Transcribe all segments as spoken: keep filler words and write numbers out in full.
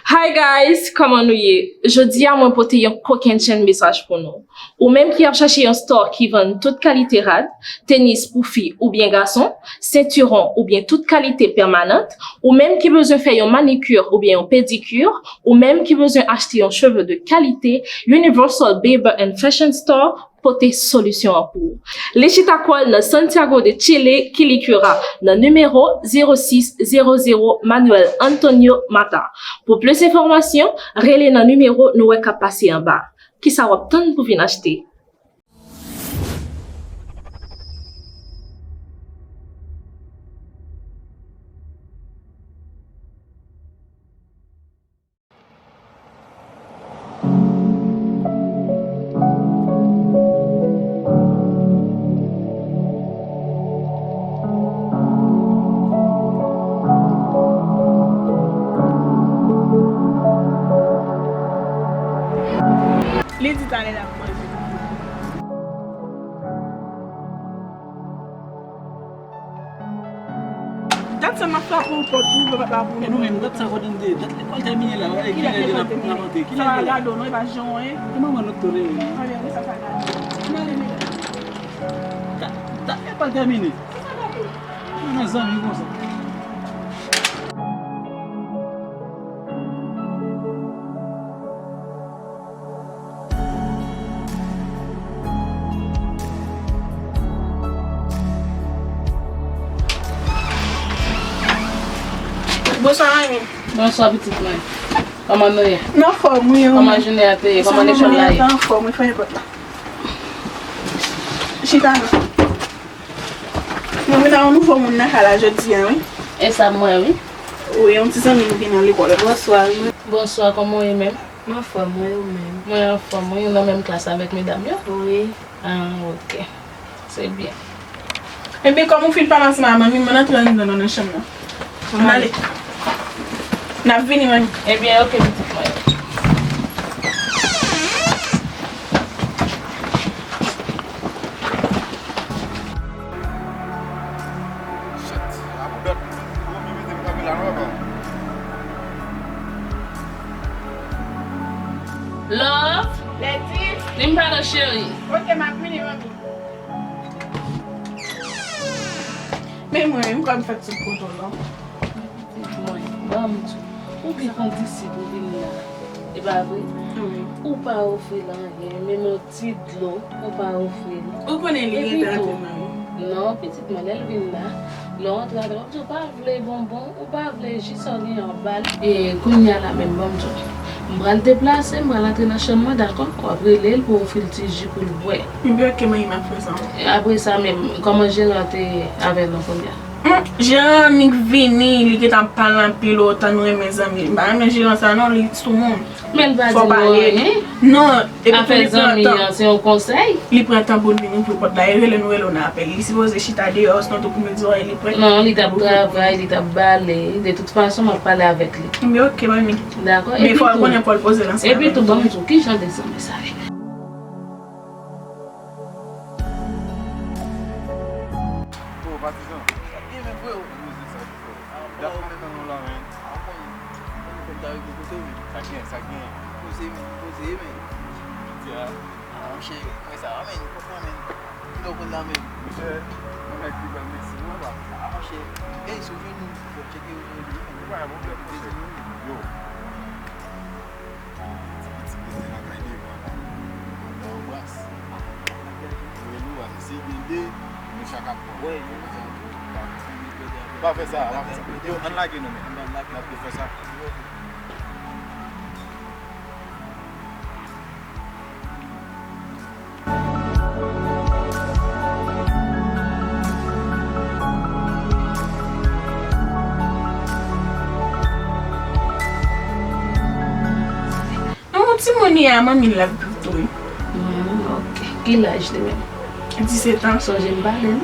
Hi guys, kòman nou ye? Jodi a mwen pote yon kokennchenn mesaj pou nou. Ou menm ki ap chache yon store ki vann tout kalite rad, tenis pou fi oubyen gason, sentiwon oubyen tout kalite pèmanant, ou menm ki bezwen fè yon manicure oubyen yon pedicure, ou menm ki bezwen achte yon cheve de kalite, Universal Barber and Fashion Store pote solisyon an pou ou. Li chita kò l nan Santiago de Chile, Quilicura, nan nimewo zewo sis zewo zewo Manuel Antonio Mata. Pou plis enfòmasyon, rele nan nimewo nou wè k ap pase anba. Kisa w ap tann pou vin achte? Li di talè l ap manje. Dat sa m ap frape yon pòt pou ouvri papa pou nou. E nou menm, dat sa kote n te ye? Dat lekòl tèmine la, wè, kilè deja n ap, n ap antre? Kilè deja? Sa pa gade w non, e pa jan w ye. E manman nou t tande wi. Anben wi, sa, sa gade. Ann ale, medam. Dat, dat lekòl tèmine. Sa, sa gade w. Nou nan zanmi konsa. Bonswa, manmi. Bonswa, pitit mwen. Kòman nou ye? M anfòm, wi, wi. Kòman jounen an te ye? Kòman lekòl la ye? M anfòm, wi, fèmen pòt la. Chita la. Mwen vin ak yon nouvo moun nan kay la jodi a, wi. E sa m wè, wi. Wi, yon ti zanmi m ki nan lekòl la. Bonswa, wi. Bonswa, kòman w ye menm? M anfòm, wi, ou menm? Mwen anfòm, wi. Ou nan menm klas avèk medam yo? Wi. Ah, ok. Se byen. Ebyen, kòm ou fin pale ansanm ak manmi m, ann antre anndan nan, nan chanm nan. Ann ale. N ap vini, manmi. Ebyen, ok, pitit mwen. Shit, a pou dat, pou mwen mete m kanpe la non, papa. Love. Lady. Di m pardon, cheri. Ok, m ap vini, manmi. Men mwen menm, kòm fèt sou poto non. Pitit mwen, ban m di w, ou gen kondisip ou vin la, e pa vre? Wi. Ou pa ofri l anyen, menm yon ti dlo, ou pa ofri l. Ou konnen li gentan antre nan. Non, pitit mwen, lè l vin la, lè w antre atè, w ap di w pa vle bonbon, ou pa vle ji, sa w gen an ba l. E kounye a la menm, ban m di w, m pral deplase, m pral antre nan chanm mwen, dakò? W ap rele l pou w ofri l ti ji pou l bwè. Ebyen, ok, manmi, m ap fè sa. Apre sa menm, kòman jeran te avè nou kounye a? Hmm, jeran annik vini, li gentan ap pale anpil, otan nou renmen zanmi. M pa renmen jeran sa non, li soumoun. Men l pa di nou anyen. Non, epi tou li pran tan. Afè zanmi an, se yon konsèy. Li pran tan pou l vin ouvri pòt la, e rele nou, rele w nan apèl. Li sipoze chita deyò, osnon tou pou nou di w li prè. Non, li t ap travay, li t ap bale. De tout fason, m ap pale avèk li. Ebyen, ok, manmi. Dakò, men fò l konnen pou l poze l ansanm avèk nou. Epi tou, ban m di w, ki jan de zanmi sa ye? Oh, patizan. Sa byen, men, freo. Mizik sa ki fò. Ah, y ap bon, men, tann nou la, men. Ah, bon. Bon, nou konn ta regle kote w, men. Sa gen, sa gen. Poze, men, poze, men. Piti a. Ah, monchè, mwen sa, men, konpran, men. Ki lè w konn la, men. Monchè, yon nèg ki bèl, mèsi, wi, papa. Ah, monchè. Ey, si w jwenn nou, fò w tcheke yo, men. Pa gen pwoblèm, monchè. Yo. Ti piti pete lakay devan la. Anba yon bras. Rele w a, si gen de, nou chak ap pran. Wè, yo konsa tou. Pa fè sa, pa fè sa. Yo, ann lage nou menm. N ap fè sa. Non, yon timoun li ye a, manmi l ap viv tou wi. Hmm, ok. Ki laj li menm? Disèt an. Sonje m pale non.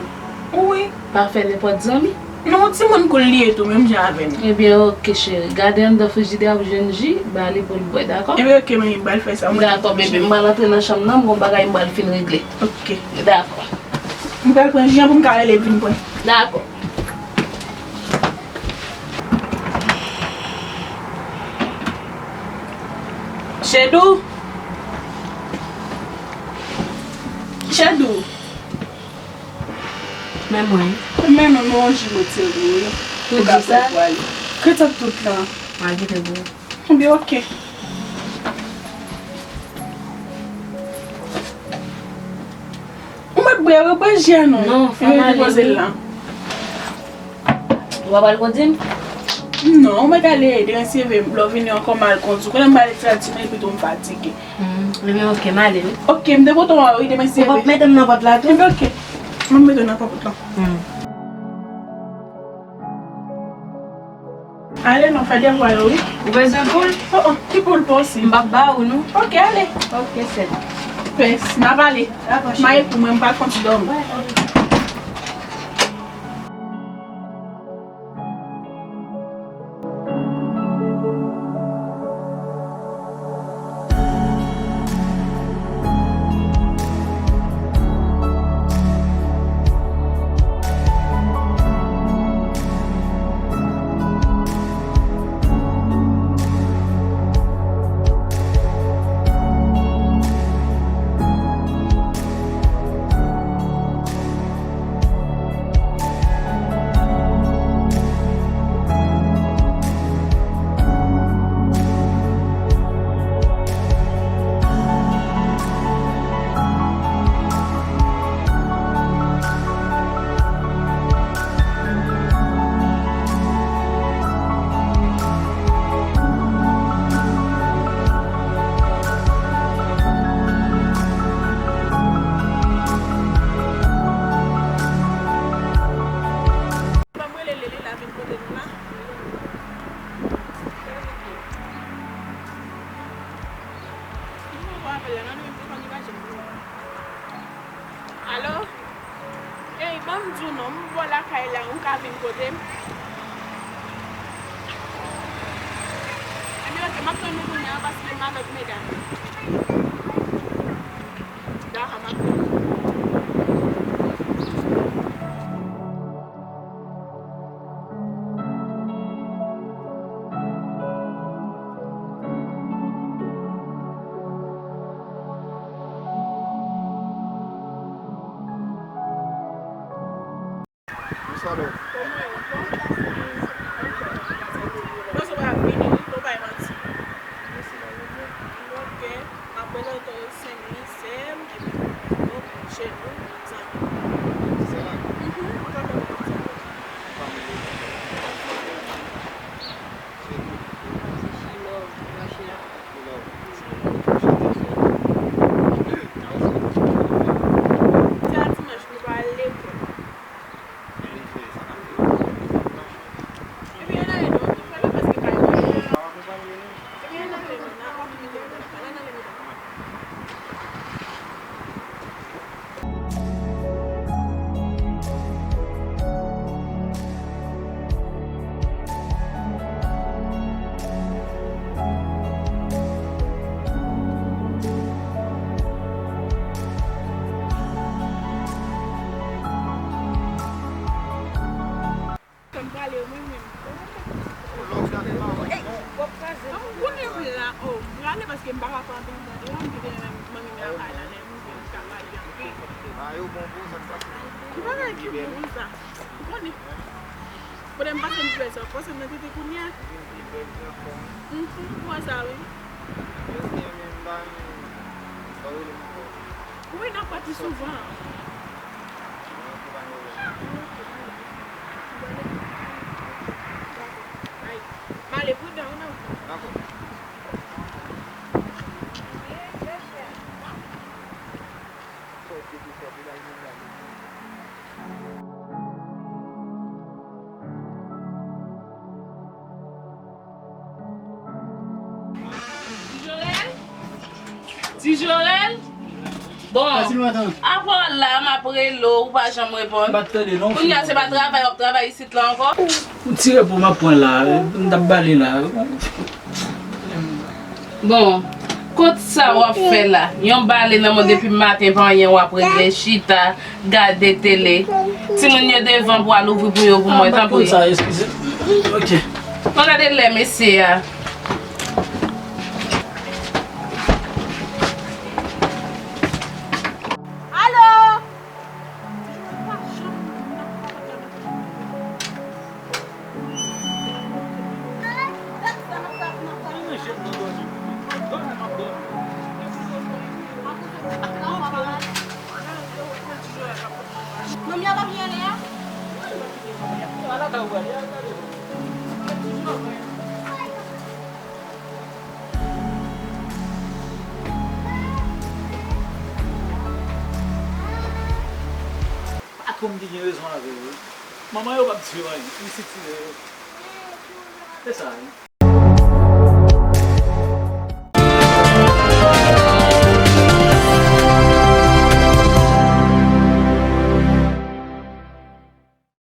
Wi. Pa fè nenpòt zanmi. Non, yon timoun koul li ye tou, menm jan avè nou. Ebyen, ok, cheri. Gade anndan frijidè a, w jwenn ji, ba li pou l bwè, dakò? Ebyen, ok, manmi, m pral fè sa. Dakò, bebe, m pral antre nan chanm nan, m gon bagay m pral fin regle. Ok. Dakò. M pral pran ji an pou m ka rele l vin pran. Dakò. Mwen Chedou! Chedou! Men mwen. Men mwen, mwen, yon jimèt sèvi w, wi. Ou ka fè pou ale. Kite tout la. Mwen kite pou ou. Ebyen, oke. Ou mèt bwè, wi, bwè ji a non. Non, fè m ale. Poze l la. Ou pa pral kondi m? Non, ou mèt ale ede m seve, lè w vini ankò m al kondi. Konnen m pale ti ti men epi tou m fatige. Hmm, ebyen, oke, m ale, wi. Oke, m te kontan wè w, wi, demen seve. Ou p ap mete m nan pòt la tou? Ebyen, oke. Mwen mete w nan pòt la. Hmm. Ale non, fè devwa yo, wi. Ou bezwen poul? Oh, oh, ki poul pa osi? M p ap ba ou, non. Oke, ale. Oke, sè. Pès, n a pale. Dakò, cheri. Maye pou mwen, m pral fè yon ti dòmi. Wè, oke. Ban m rele Lele la vin kote nou la. Alo? Ey, ban m di w non, m bò lakay la, ou ka vin kote m? Ebyen, oke, m ap tann ou kounye a, paske m a lòt medam. Dakò, m ap tann ou. Bonsoir, bèl. Mwen se pa vini, wi, fò bay manti. Mèsi, la, mwen. Ok, m ap prezante w Senlwi, sè m, epi Jeno, zanmi m. Se la? Mhm, ou ka fè mwen konn sa. Family. She love, machina. She love. Sa dimanch nou pa al lekòl. Epi ann ale non, nou fè lè paske kay mwen. Epi ann ale non, n a pa vin lè nou pa al ann ale medam. Kòm pale yo mwen menm. Ey, w ap kraze. An, m konnen m la, o, m prale paske m pa ka pran tan tande w, m kite manmi m lakay la, lè m rive m ka pale anpil. A, yo bon pou sa, m pa. Ki bagay ki bon pou sa? Ou konnen. Kote m pase m pi bèl sa, w panse m nan tete kounye a? Vin pi bèl ankò. Mhm, m wè sa wi. Yo byen menm ba m, ba yo menm. Wi, n ap pati souvan. Male pridan wi nan. Dakò. Ti Jorel? Ti Jorel? Bon, apa w la, m ap rele w, ou pa janm reponn. M pa t tande non. Kounye a se pa travay w ap travay isit la ankò? Yon ti repo m ap pran la, m t ap bale la. Bon, kot sa w ap fè la? Yon bale nan men w depi maten, pa anyen w ap regle, chita, gade tele. Timoun yo devan pou al ouvri pou yo pou mwen, tanpri. Ah, m pa t konn sa, eskize. Ok. Mwen gade lè mesye a. Fanm ki gen rezon avè yo. Manman yo p ap di yo anyen, li sitire yo. Se sa, wi.